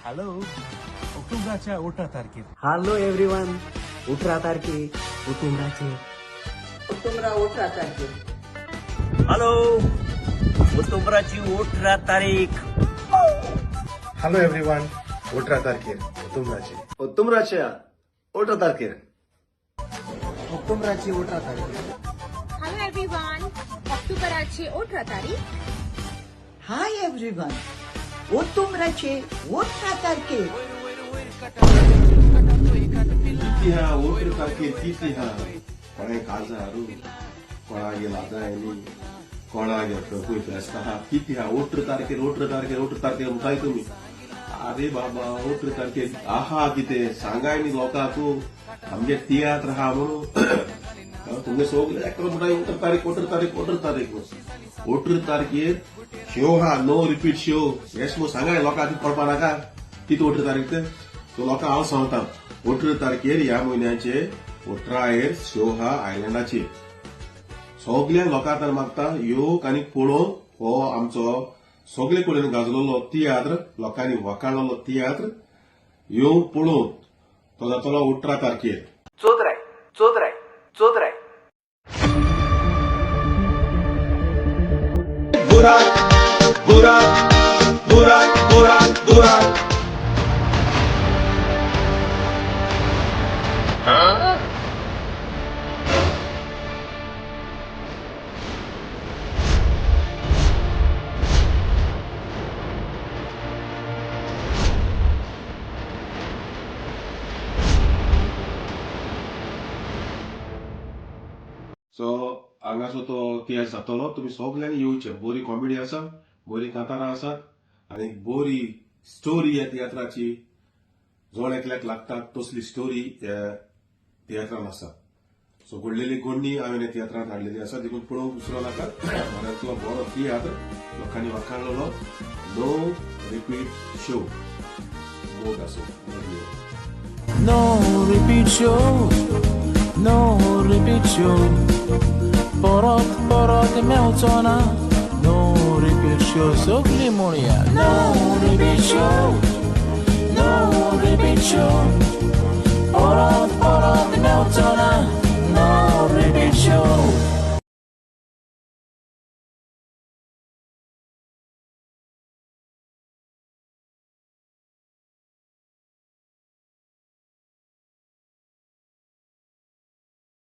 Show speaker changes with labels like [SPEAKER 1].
[SPEAKER 1] Hello ऑक्टोबराच्या 18 तारखेर.
[SPEAKER 2] Hello everyone, 18 तारखे उतुमराचे.
[SPEAKER 3] ऑक्टोबरा 18 तारखेर.
[SPEAKER 4] हॅलो, ऑक्टोबराची 18 तारीख.
[SPEAKER 5] हॅलो एव्हरीवन, 18 तारखेर उतुमराचे.
[SPEAKER 6] ऑक्टोबराच्या 18 तारखेर.
[SPEAKER 2] ऑक्टोबराची 18 तारखेर.
[SPEAKER 7] हॅलो एव्हरीवन, ऑक्टोबराची 18 तारीख.
[SPEAKER 3] हाय एव्हरीवन, ऑक्टोबराचे 18 तारखेर.
[SPEAKER 6] किती हा 18 तारखेर, किती हा कोणा काजार, कोणागे लादा आयली, कोणागे खंय फेस्त आहा. किती हा 18 तारखेर, 18 तारखेर, 18 तारखेर म्हणटाय तुमी. अरे बाबा, 18 तारखेर आहा कितें सांगाय न्ही लोकांक, आमगे तियात्र आहा म्हणून. तुमगे सगळे एकलो म्हणटा 18 तारीख, 18 तारीख, 18 तारीख. 18 तारखेर शो हा, नो रिपीट शो. येस मग सांगाय लोकांक, कळपा नाका कितें 18 तारीख ते. सो लोकांक हांव सांगता, 18 तारखेर ह्या म्हयन्याचे 18 शो हा आयलंडाचेर. सगल्या लोकांक तर मागता, येवंक आनी पळोवंक हो आमचो सगळे कडेन गाजलेलो तियात्र, लोकांनी वखाणलेलो तियात्र येवंक पळोवंक. तो जातलो 18 तारखेर.
[SPEAKER 8] चोदराय चोदराय चोदराय.
[SPEAKER 6] बुराक बुराक बुराक बुराक बुराक. सो हांगासो तो तियात्र जातलो, तुमी सगल्यांनी येवचे. बरी कॉमेडी आसा, बरी कांतारां आसा आनी बरी स्टोरी ह्या तियात्राची. जण एकल्याक लागता तसली स्टोरी ह्या तियात्रान आसा. सो घडलेली गोडणी हांवें ह्या तियात्रांत हाडलेली आसा, देखून पळोवंक विसरो नाका. मनांतलो बरो तियात्र, लोकांनी वखाणलेलो, नो रिपीट शो. मोग आसूं.
[SPEAKER 1] No repeat show, no repeat show. परत परत मेवचो ना नो रिपीट शो. सगळी म्हणया, no repeat show, no repeat show. परत परत मेवचो ना नो रिपीट शो.